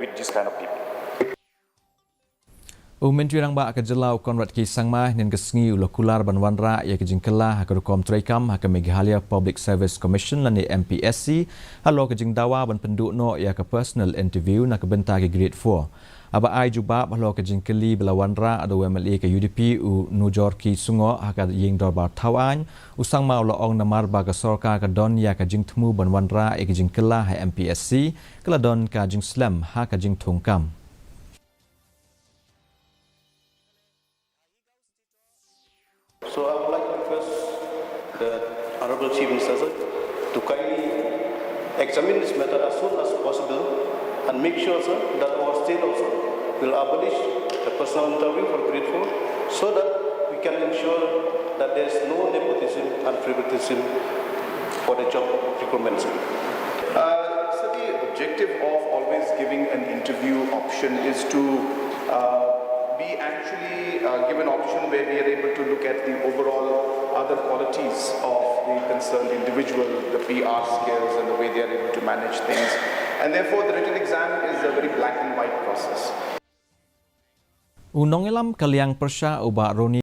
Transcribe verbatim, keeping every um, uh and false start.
with this kind of people. U Myntri Rangbah ka jylla u Conrad K Sangma hynnin ka sngi u la kular ban wanrah ïa ka jingkylla ha ka rukom treikam ha ka Meghalaya Public Service Commission lane M P S C halor ka jingdawa ban pynduh noh ïa ka personal interview na ka bynta ki grade four. Haba ai jubab halor ka jingkylli ba la wanrah da u M L A ka U D P u Nujor K Sungoh ha ka ïing dorbar thaw aiñ, u Sangma u la ong namar ba ka sorkar ka don ïa ka jingthmu ban wanrah ïa ka jingkylla ha M P S C, ka la don ka jingslem ha ka jingthung kam. So I would like to request the Honorable Chief Minister, sir, to kindly examine this matter as soon as possible and make sure, sir, that our state also will abolish the personal interview for grade four so that we can ensure that there is no nepotism and favoritism for the job recruitment, sir. Uh, so the objective of always giving an interview option is to uh, be actually uh, give an option where we are able to look at the overall other qualities of the concerned individual, the P R skills and the way they are able to manage things. And therefore, the written exam is a very black and white process. U nongïalam ka liang pyrshah u Bah Roni